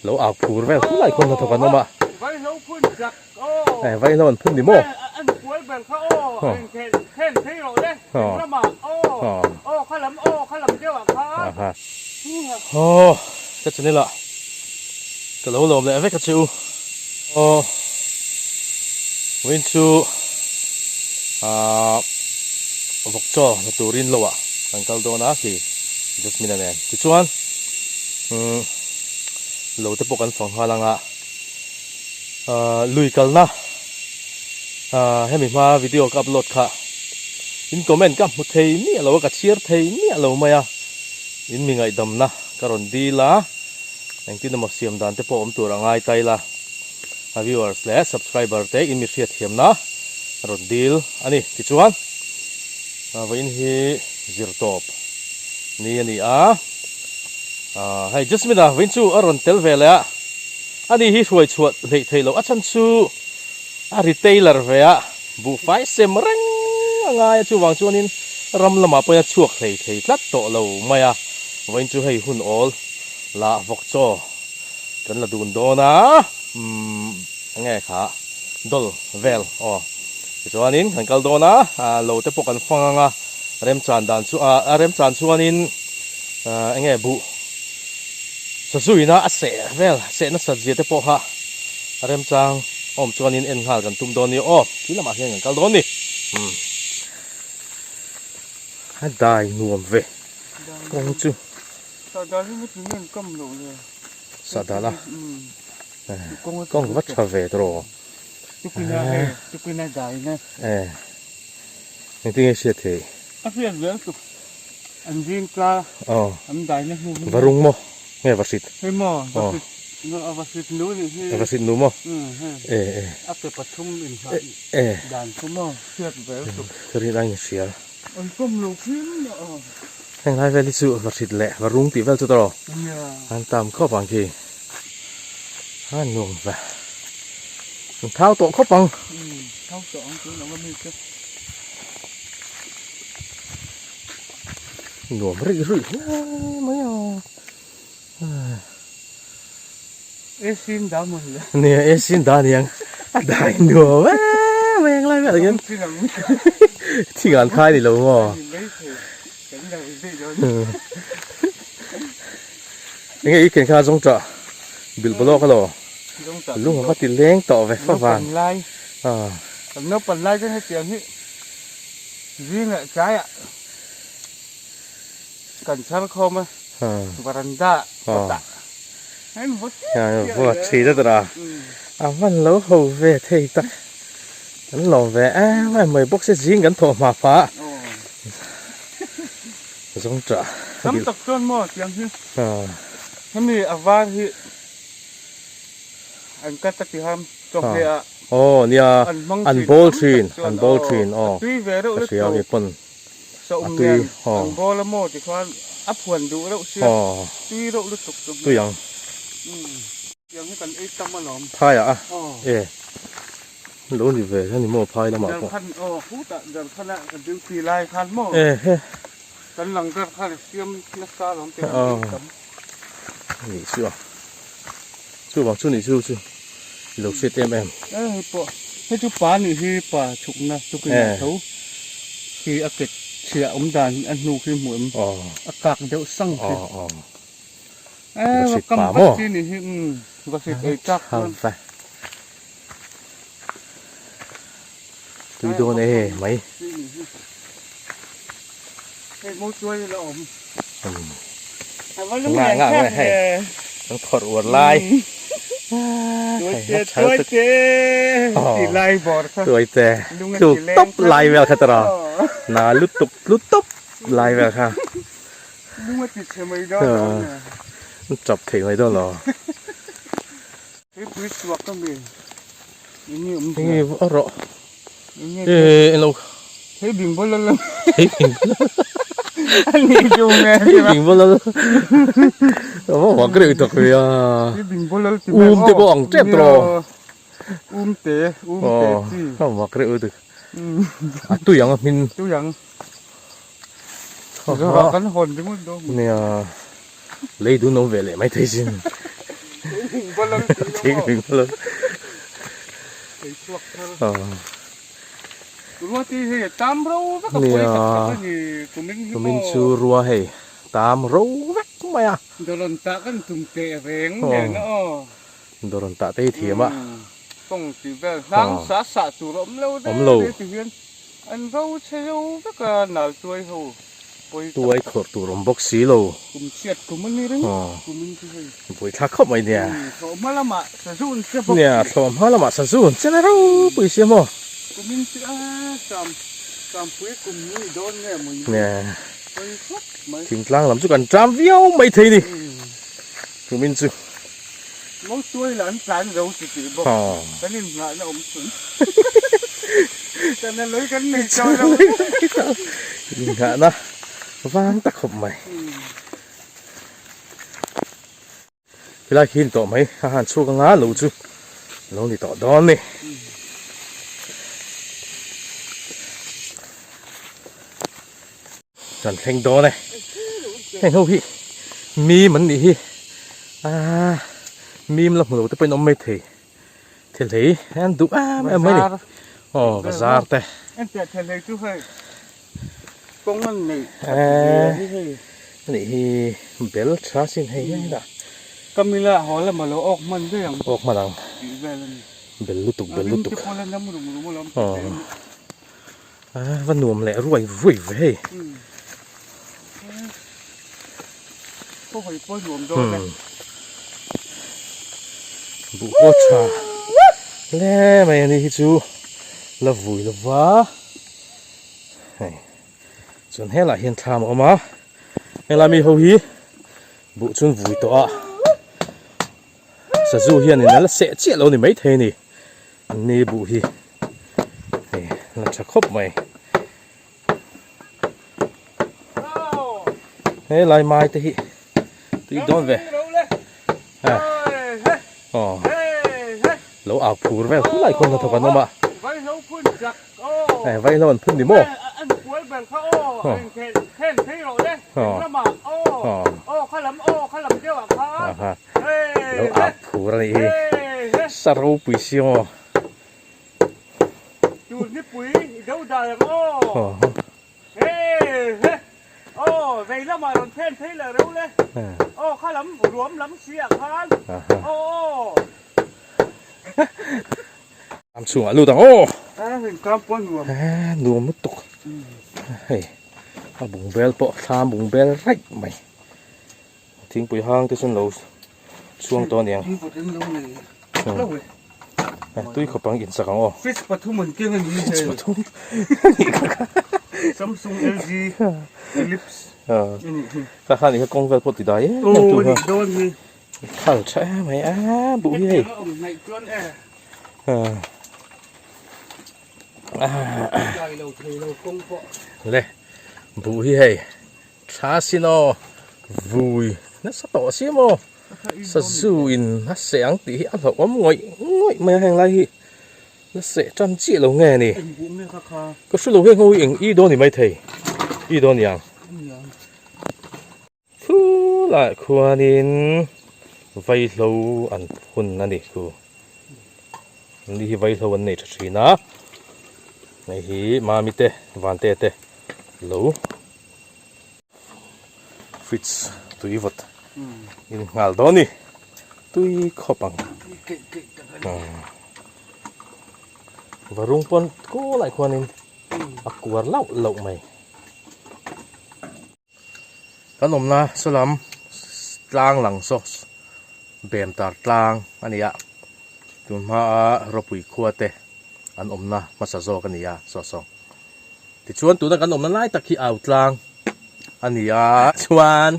Lo au phur vel khulai khawn hnathawk an awm a. Eh vaihlo an phun ni maw? Aw ka channel ah ka lo lawm leh vek a che u. Aw vawiin chu ah vawk chaw hna turin lo ah kan kal dawn a khi Jasmine-a nen tichuan umm lo te pawh kan fang nghal ang a ah lui kalna ah hemi hma video ka upload kha in comment ka hmu thei miah lo a ka chhiar thei miah lo mai a in mi ngaihdamna ka rawn dil a engtin emaw siam dan te pawh awm tur a ngai ta ila a viewers leh subscriber te in mi hriatthiamna rawn dil a ni tichuan ah vawiin hi zir tawp ni a ni a ah hei Jasmine a vawiin chu a rawn tel ve leh a ani hi hruai chhuah hleih theih loh a chhan chu a retailer ve a buhfai sem reng a ngai a chuvang chuanin ram lamah pawhin a chhuak hlei thei tlat tawh lo mai a vawiin chu hei hun awl lah vawk chaw kan la dun dawn a umm enge kha doll vel aw tichuanin kan kal dawn a ah lo te pawh kan fang ang a remchan dan chu ah a remchan chuanin ah enge buh sazuina a seh vel seh nasat zia te pawh kha a remchang awm chuanin en nghal kan tum dawn nia aw khi lamah hian kan kal dawn a ni umm a dai nuam ve kawng chu. Sahdal hi heti nge an kam loh le? Sahdal a? Kawng va tha ve tawh. Tukina hei, tukina dai na. Eh. Engtin nge hriat theih? A hriat zel tuk. An zing tla. Aw. An dai na hnu hi. Va rung maw? Nge va hrit? Hei maw, va hrit. A va hrit nu nih hi. Va hrit nu maw? Hei. Eh eh. A ke pathum inhah dan chu maw hriat zel tuk. Ka rin aiin hria. An kawm lo hrim a. Heng lai vel hi chu va hrit leh va rung tih vel chu tawh an tam khawp ang khi a nuam ve an thau tawh khawp ang. Thau tawh ang tun ang a mi chu. Nuam rih rih hle mai a. AC in dah maw ni? Nia AC in dah aniang a dai nuam em em lai vel hian thing an khai ni lo maw? Enge i ken kha zawng tah bilh bawlawk alo lung a va ti leng tawh ve fa vang. Kan naupan lai chuan hetiang hi zing leh tlaiah Kan chhar khawm a varanda kawtah a in vawt chiah chiah Vawt thei ta tawh a, a hman lo ho ve thei tak kan lawm ve em em mai bawk se zing kan thawh hma pha zawng tah tam tak chuan maw tiang hi hemi a var hi an cut a tiham chawhmeh ah aw nia an bawl thin an bawl thin aw tui ve reuh ka hria kei pawn. Sa um nen an bawl a maw tikhan a phuan duh reuh sia tui reuh lutuk chu tui ang tiang hi kan ei tam alawm phai ah a e lo ni ve a ni maw phai lamah pawh Jarkhan aw khutah Jarkhan a ka duty lai khan maw e he kan lang dar khan a siam nasa alawm tiang kan ei tam ni chu a chuvang chu ni chu chu lo hriat em em. E hei pawh hei chu pa nih hi pa chhukna tukin ah tho khi a ket chhiah awm dan a hnu khi hmuh em a kak deuh sang khi e va kam vat chi nih hi umm va hrit ei chak chuan. Tui dawn e mai. Hei mo chuai la awm. Nga nga nge hei. Kan khawrh uar lai. Tuai te tuai te ti lai bawr kha. Tuai te tluk tawp lai vel kha tawrh a. Na lutuk tlu tawp lai vel kha. Lung a ti chhe mai dawn lo. Chap thei mai dawn lo. Hei pui suak ka mi. Enge awm Enge a rawh. Enge elo. Hei bing bol lal. Hei bing bol. Ani chu nge. Hei bing bol lal. Ava wak reuh tak ve a. Hei bing bol lal ti Um te pawh ang tep tawh. Um te, um te chi. A wak reuh tak. A tui ang a hmin. Tui ang. Zawrah kan hawn ringawt dawn. Nia. Lei dun awm ve leh mai thei sin. Thing hming va lal si lo Thing hming va lal. Thei chhuak thar. Rua te hei a tam ro vek a pawi tak tak a ni kumin hi maw. Kumin chu rua hei tam ro vek mai a. Dawrawn tah kan tum teh reng nen a aw. Dawrawn tah te hi thiam a. Tawng tih vel hnang sa sah tur a awm lo Awm lo. Ti hian an ro chhe zo vek a nal tuai ho pawi tak. Tuai khawrh tur awm bawk si lo. Kum chhiat kum a ni reng kumin chu hei. Buaithlak khawp mai nia. Thlawh hma lamah sazu an che bawk. Nia thlawh hma lamah sazu an che na ropui sia maw. Kumin chu a sam sampui kum ni dawn nge maw ni. Nia. Pawi khawp mai. Thingtlang lam chu kan ṭam viau mai thei ni. Kumin chu. Motuai lah an tlan zo ti tih bawk. Kan inngahna awm chhun. Chana lui kan nei tawh lo. Inngahna vang ta khawp mai. Helai khi ni tawh mai a han chhuak anga lo chu lo ni tawh dawn ni. Kan thleng dawn e. Heng ho hi mim an nih hi aaa mim la hmu lo te pawhin awm mai thei. Thilhlei an duh em em mai ni. Aw bazar te. Engtiah thilhlei chu hei kawng an neih eee anih hi bel tha sin hei hian dah. Kamila haw lama lo awk hman daih ang. Awk hman ang. Tih vel a ni. Bel lutuk bel lutuk. A rim te pawh la nam rum rum alawm. Aw va nuam leh ruai ruai ve hei. Khaw pawh nuam dawn e. Buh pawh tha hle mai a ni hi chu la vui lova hei chuan helaiah hian thlam a awm a helai mi ho hi buh chu an vui tawh a sazu hianin a la seh chiah lo ni maithei a ni. An ni buh hi hei la tha khawp mai. He lai mai te hi tui dawn ve. Aw lo au phur vel khulai khawn hnathawk an awm a. Vaihlo an phun ni maw? Lo ap phur a nih hi. Sa ropui si aw. Ram chhungah lut ang aw. Nuam lutuk. Hei a bungbel pawh thlam bungbel raih mai. Thingpui hang te chuan lo chhuang tawh aniang. Tui khawp ang insak ang aw. Fridge pathum an keng a ni hei. Fridge pathum. Samsung LG Philips a nih hi. Kha kha nih kha kawng vel pawh ti dai em em tu kha. Khal tha em mai a buh hi hei. Le buh hi hei Thla sin aw, vui nasa tawh a siam aw, sazu in a seh ang tih hi a hlauhawm ngawih ngawih mai a heng lai hi la seh tan chiah lo nge ni, ka hre lo heng ho hi eng i dawn ni maithei i dawn ni ang khulaiah khuanin vaihlo an phun a ni khu ni hi vaihlo an nei tha thin a hei hi mami te vante te lo. Fridge tui vawt in nghal dawn ni tui khawp ang varung pawn kawlai khuanin a kuar lauh lauh mai kan awmna saw lam tlang lang saw bem tar tlang a ni a tun hmaa rawpui khua te an awmna hmasa zawk a ni a saw saw. Tichuan tuna kan awmna lai tak hi au tlang a ni a, chuan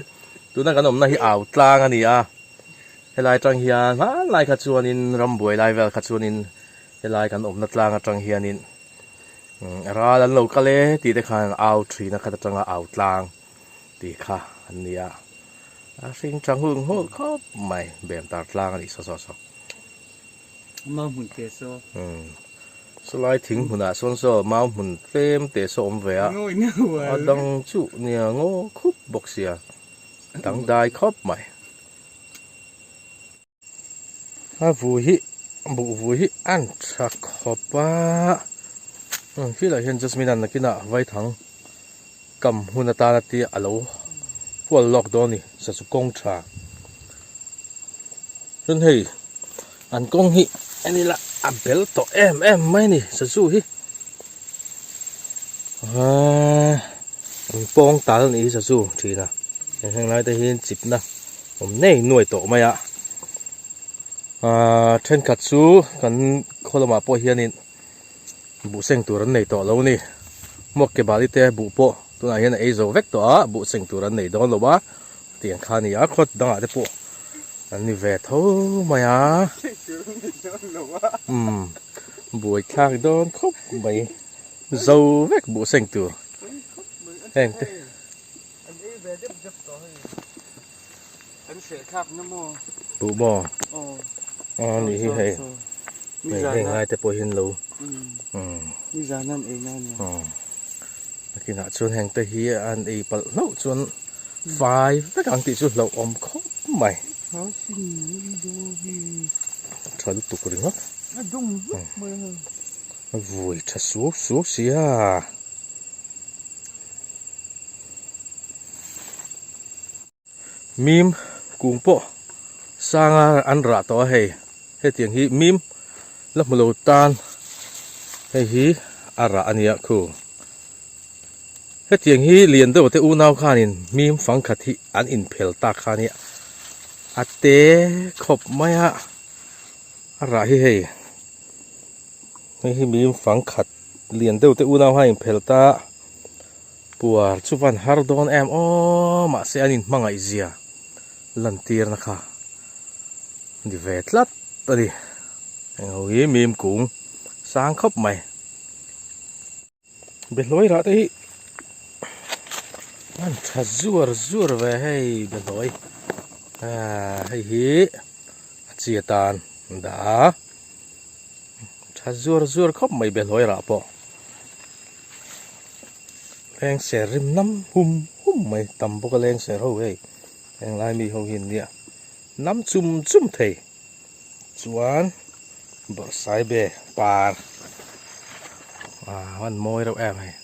tuna kan awmna hi au tlang a ni a, helai atang hian hmanlai kha chuanin rambuai lai vel kha chuanin helai kan awmna tlang atang hianin ral an lo kal e tih te khan au thin a khat atanga au tlang tih kha an ni a, a hring tha nghulh nghulh khawp mai bem tar tlang a nih saw saw saw. Mau hmun te saw. Sawlai thing hmunah sawn saw mau hmun tlem te saw awm ve a, a dang chu nia ngaw khup bawk sia, dangdai khawp mai. A vui hi buh vui hi an tha khawp a field ah hian Jasmine an nakinah vaithang kam hun atana tia a lo hual lawk dawn a ni sachu kawng tha chuan hei an kawng hi en ila a bel tawh em em mai a ni sachu hi aaa an pawng tal a nih hi sachu thin a heng lai te hian chipna awm nei nuai tawh mai a aaa thenkhat chu kan khaw lamah pawh hianin buh seng tur an nei tawh lo a ni hmuak ke bali te buh pawh tunah hian a ei zo vek tawh a buh seng tur an nei dawn lo a tiang kha a ni a khawt dangah te pawh an ni ve tho mai a umm buai thlak dawn khawp mai zo vek buh seng tur heng te. An ei ve deuh deuh tawh hei. An seh thlak na maw? Duh maw? Aw. Aw nih hi hei. Hei hei ngai te pawh hian lo. Nizan an ei na nia. Aw. Nakinah chuan heng te hi an ei palh hlauh chuan fai vek ang tih chu hlauh awm khawp mai. Tha lutuk ringawt. A dum vek mai a hei. A vui tha suau suau sia. Mim kung pawh sanga an rah tawh a hei hetiang hi mim la hmu lo tan hei hi a rah a nia khu hetiang hi lian deuh te unau khanin mim fangkhat hi an inphel tak kha nia a te khawp mai a a rah hi hei hei hi mim fangkhat lian deuh te unau kha a inphel ta. Puar chu van har dawn em aw mahse an inhmangaih zia lantirna kha ni ve tlat a ni. Eng ho hi mim kung sang khawp mai. Behlawi rah te hi an tha zuar zuar ve hei behlawi ah hei hi a chi atan an dah a tha zuar zuar khawp mai behlawi rah pawh. Leng ser rim nam hum hum mai tam bawk a leng ser ho hei heng lai mi ho hi an nia nam chum chum thei chuan bawrhsai be par ah an mawi reuh em hei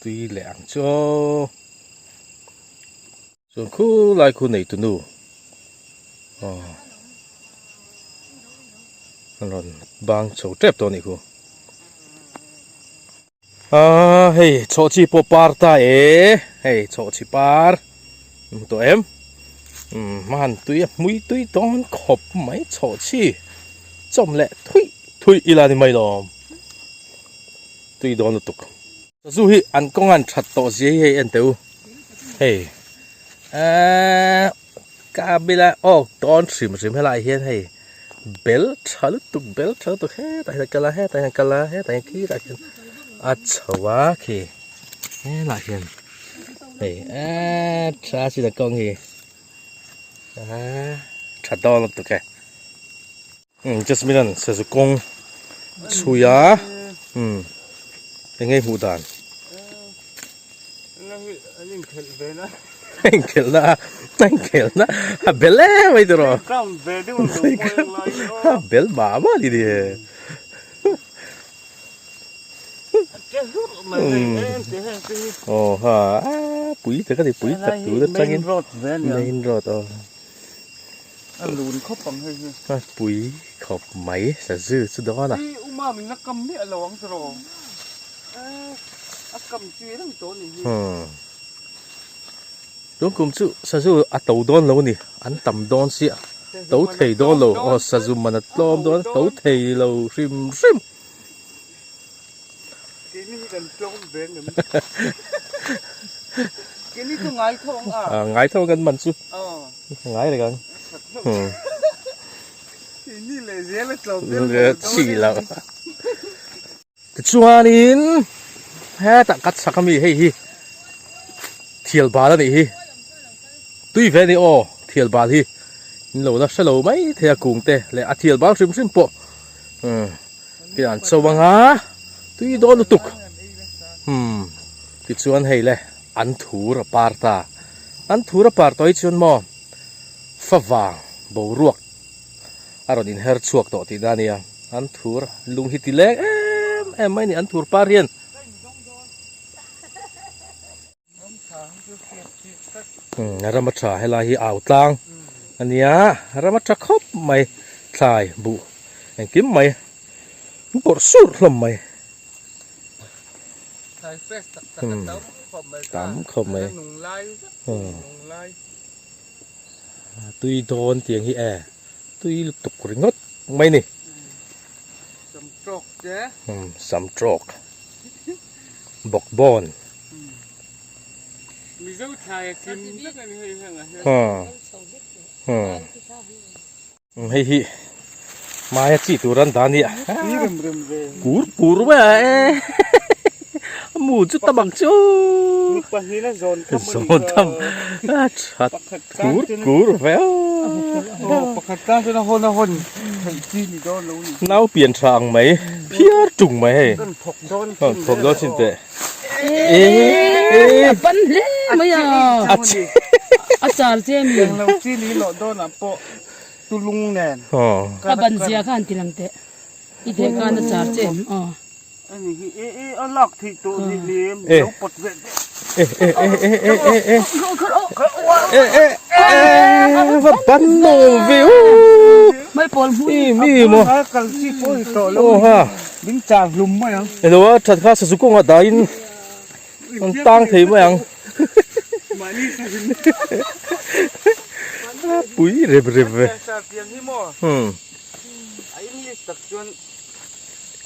tui leh ang chu aw chuan khulai khu nei tunu aw an rawn bang chho tep tawh a nih khu. Aaa hei chhawhchhi pawh par ta e hei chhawhchhi par hmu tawh em umm hman tui a hmui tui dawn khawp mai chhawhchhi chawm leh thui thui ila ni mai lawm tui dawn lutuk sazu hi an kawng an that tawh zia hi hei en teh u hei eee ka bila awk dawn hrim hrim helai hian hei bel tha lutuk bel tha lutuk hetah hian a kal a hetah hian a kal a hetah hian khirah khian a chho a khi helaiah hian hei eee tha chin a kawng hi eee tha dawn lutuk e umm jasmine an sazu kawng chhui a umm eng nge hmuh dan. A inkhelh na a inkhelh na a bel em mai tiraw a bel mah mah a ni ni aw ha pui tak a ni pui tak tur atangin main road aw a lun khawp ang hei hi a pui khawp mai sazu chu dawn a i uma min la kam miah lo ang tiraw a kam chi reng tawh a ni hi tun kum chu sazu a to dawn lo a ni an tam dawn sia to thei dawn lo aw sazu man a tlawm dawn to thei lo hrim hrim. Keini hi kan tlawm ve ngem. Keini chu ngai tho ang a. Ah, ngai tho kan man chu. Aw. Ngai reng ang. Keini leh zel a tlawm deuh lo. Chi lo. Tichuanin hetah ka chhak ami hei hi thial bal a nih hi. Tui ve a ni aw thial bal hi. In lo la hre lo mai thei a kung te leh a thial bal hrim hrim pawh. Umm. Ti an cho anga tui dawn lutuk umm tichuan hei le an thur a par ta an thur a par tawh hi chuan maw favang boruak. a rawn inher chhuak tawh tihna a nia. An thur lung hi ti leng em em mai a ni an thur par hian. Ram a tha helai hi au tlang a nia ram a tha khawp mai thlai buh engkim mai bawrh sur hlawm mai. Tam khawp mai tui dawn tiang hi e tui lutuk ringawt mai ni. Sam trawk bawkbawn. Hei hi maia chi tur an dah a nia kur kur mai a e mu chu tam ang chu zawn tham a that kur kur ve nau pian tha ang mai phiar tung mai hei thawk dawn chin teh. A ban hle mai a. A char che mi. Englo chi ni loh dawn ah pawh tulung nen. A ban zia kha han ti lang teh. I theh khan a char che em aw. Ani hi e e a lak theih tawh ni lem lo pawt ve teh. E e e e e e e e e e va ban lo ve u. Mai pawl hmui. Mi maw. Kal chi pawh ni tawh lo. Min char hlum mai ang. Elo a that kha sazu kawnga dahin an tang thei mai ang. Mahni sahin. A pui rep rep ve. Sir tiang hi maw? Hmm. A English tak chuan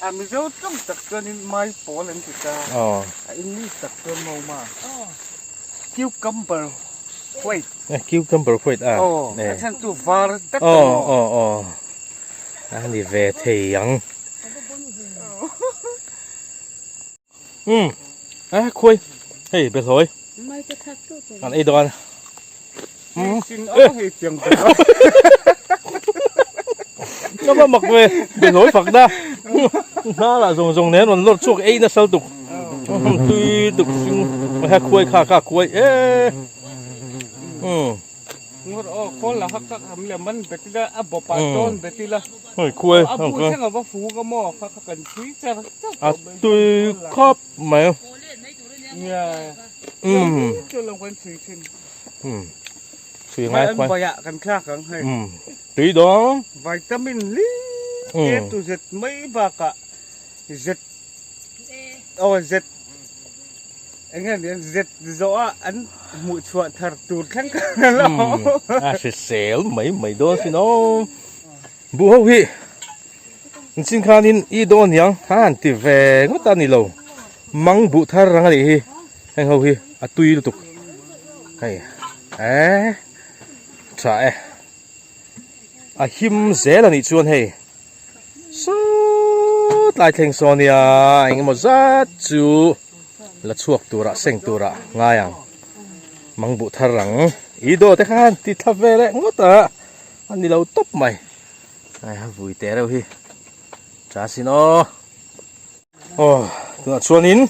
a Mizo tawng tak chuanin mai pawl an ti ta. Aw. A English tak chuan maw ma. Cucumber white. Cucumber white a. Aw. A chhan chu var tak a maw. Aw aw aw. A ni ve thei ang. Umm a khuai hei behlawi an ei dawn umm ka va mak ve behlawi fak da hna lah zawng zawng nen rawn lawr chhuak ei nasa lutuk tui tuk hring he khuai kha kha khuai e umm. Ngur aw khawl la hak hak ham le man bet ila a bawp ah tawn bet ila Hei khuai a bu thleng a va fu ka maw kha kha kan thui char char a tui khawp mai nia umm chu lo kan thui thin umm thui ngai khuai mai ah kan thlak ang hei umm tui dawng vitamin li A to Z mai bakah Z aw Z Enge ni an zet zawh a an hmuh chhuah thar tur thleng khan a lo. A hrisel mai mai dawn sin aw. Buh ho hi chin khanin i dawn niang a han ti ve ngawt a ni lo. Mang buh thar ang a nih hi heng ho hi a tui lutuk. Hei eh tha e. A him zel a nih chuan hei. Sawt lai thleng sawn nia eng emaw zat chu la chhuak turah seng turah ngai ang mang buh thar ang i dawh te khan ti thla ve leh ngawt a a ni lo tawp mai ai a vui teh reuh hi tha sin aw aw tunah chuanin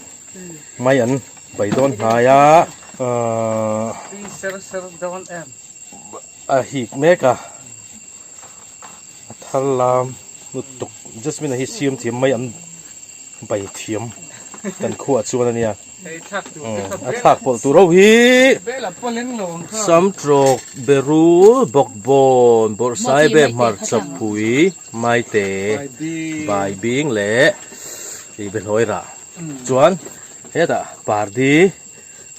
mai an bai dawn hnai a ahh a hik mek a. A thar lam lutuk Jasmine hi siam thiam mai an bai thiam kan khuah chuan a nia a thlak pawlh tur ho hi samtrawk berul bawkbawn bawrhsaibe hmarcha pui maite baibing leh ih behlawi rah chuan hetah pardi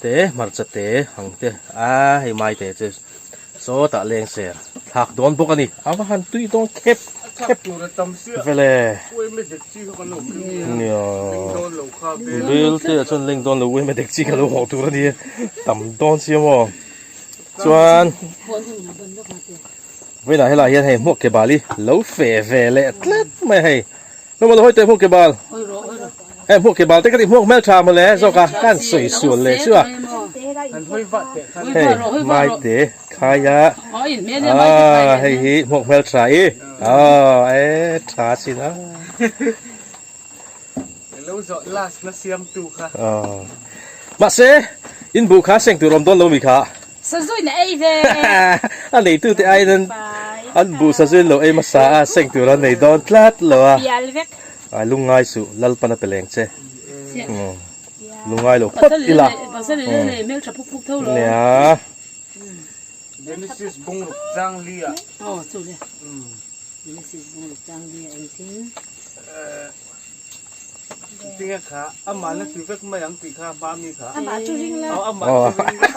te hmarcha te ang te a hei maite chu Sawtah leng ser thlak dawn bawk a ni. A va han tui dawn khep khep vele. Nia. Bel te ah chuan leng dawn lo uaima dek chi ka lo hawh tur a ni. Tam dawn sia maw. Chuan vawiinah helaiah hian hei hmuak ke bal hi lo fe ve leh tlat mai a hei. Hmuh lo hawi teh hmuh ke bal. Hei hmuh ke bal te ka ti hmuak hmel tha mawle zawk a kan sawi sual leh chu a. Hei mai te khai a. Ah hei hi hmuak hmel tha i. Ah e tha sin a. Lo zawh last na siam tu kha. Ah. Mahse in bu kha seng tur awm dawn lo mi kha. Sazuin a ei ve. A neitu te aiin an. An buh sazu in lo ei hmasa a, seng tur an nei dawn tlat lo a. Pial vek. A lungngai suh, Lalpan a pe leng che. Lungngai lo phawt ila. Pasal i nei hmel tha phuk phuk tho lo. Nia. Genesis bung ruk chang li ah. Aw chu le. Genesis bung ruk chang li ah engtin. Tinge kha amah na ti vek mai ang tih kha hma mi kha. Amah chu ring la. Aw amah chu ring la.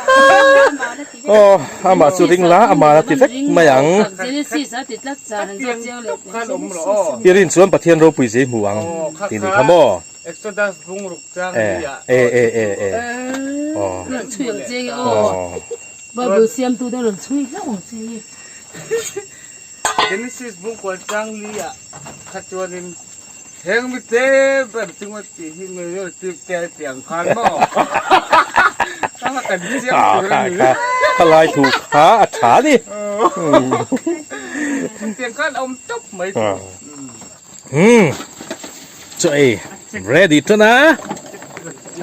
Aw amah chu ring la amah na ti vek mai ang. Genesis a ti tlat char an zawt chiang leh. Khan awm rawh aw. I rin chuan Pathian ropui zei hmu ang tih ni kha maw. Exodus bung ruk chang li ah. E e e e. Aw. Rawn chhui ang che nge aw. Bible siamtu te rawn chhui hlauh ang che nge. Genesis bung kual chang li ah kha chuanin heng mi te ber chunga tih hi majority te a ti ang khan maw? Kha kha kan chiang tur a ni. Kha lai thu kha a tha ni. Chutiang khan a awm tawp mai tur. Umm chaw ei ready tan a,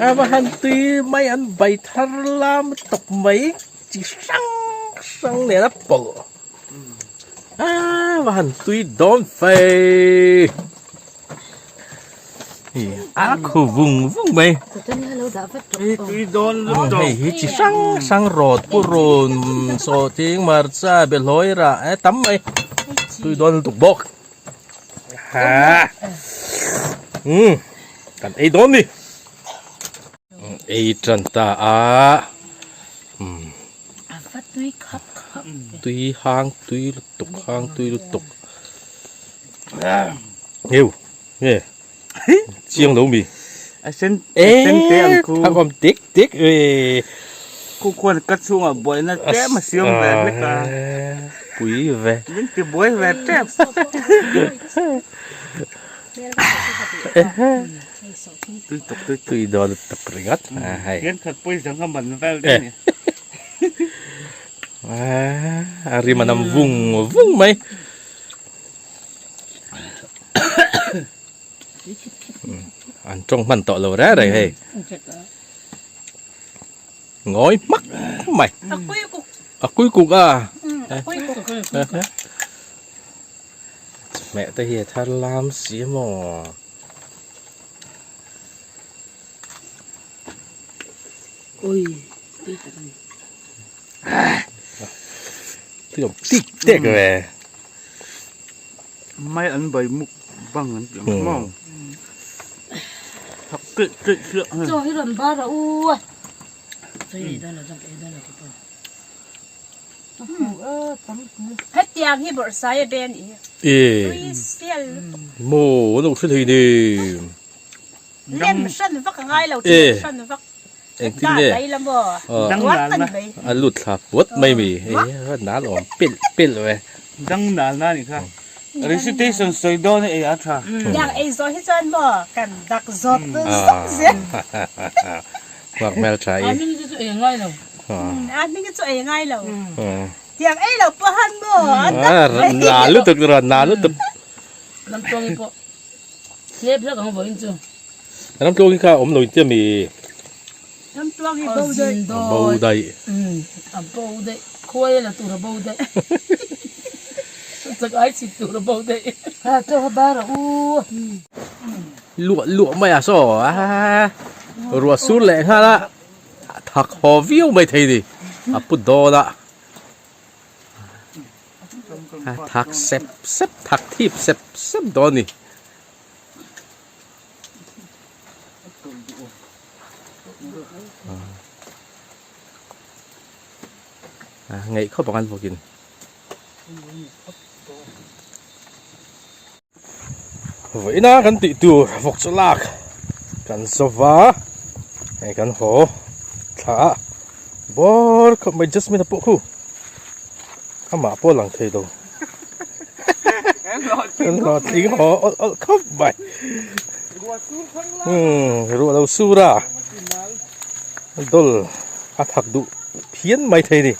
a va han tui mai an bai thar lam tawp mai chi hrang hrang nen a pawlh. A va han tui dawn fei a khu vung vung mai hei hi chi hrang hrang rawt purun sawhthing hmarcha behlawi rah e tam mai tui dawn lutuk bawk ha umm kan ei dawn ni ei tan ta a umm. A va tui khap khap ve. Tui hang tui lutuk hang tui lutuk. Ngeu nge chiang lo mi. A sen a sen te ang khu. Thak awm tik tik e. Khu khuan ka chhungah buaina tlem a siam ve hlek a. Pui ve. Min ti buai ve tep. Tui tuk tui tui dawn lutuk ringawt hei. Hian khat pawisa kha man vel daih ni. A rim a nam vung vung mai. An tawng hman tawh lo reng reng hei. Ngawi hmak mai. A kui kuk. A kui kuk a. A kui kuk. Mẹ te hi a thar lam si maw. Ui, tui tak ani. Tui awm tik tek ve. Mai an bai muk bang an tih ang maw. Thak keih keih hliah. Chaw hi rawn bar a u a. Chaw hi ei dawn lo chuan ka ei dawn lo tih pawh. Hetiang hi bawrhsai a be a nih hi. Tui sial lutuk. Maw an lo hre thei ni. Lem hran vak a ngai lo tih hran vak. Engtin nge? Dai la maw. Dang nal na. A lut thla puat mai mi. Nal awm pilh pilh ve. Dang nal na nih kha. Recitation sawi dawn ei a tha. Tiang ei zawh hi chuan maw kan dak zawt zawk zel. Nghak hmel tha i. A hming chu ei a ngai lo. A hming chu ei a ngai lo. Tiang ei lo pawh han maw a dak mai. Na lutuk rawn na lutuk. Ramtluangi pawh hlep hlak ang vawiin chu. Ramtluangi kha awm lo intia mi. Ramtluangi bo daih. Bo daih. A bo daih. Khuai a la tur a bo daih. Chak ai chhit tur a bo daih. Ha chaw ha bar a u. Luah luah mai a saw a ruah sur leh nghal a thak haw viau mai thei ni a pu dawn a thak sep sep thak thip sep sep dawn a ni. Ngaih khawp ang an bawkin. Vawiina kan tih tur vawk chu lak kan zawva hei kan haw thla a bawr khawp mai Jasmine a pawh khu amah pawh a lang thei lo kan hlawhtling haw awlh awlh khawp mai umm ruah lo sur a dawl a thak duh phian mai thei a ni.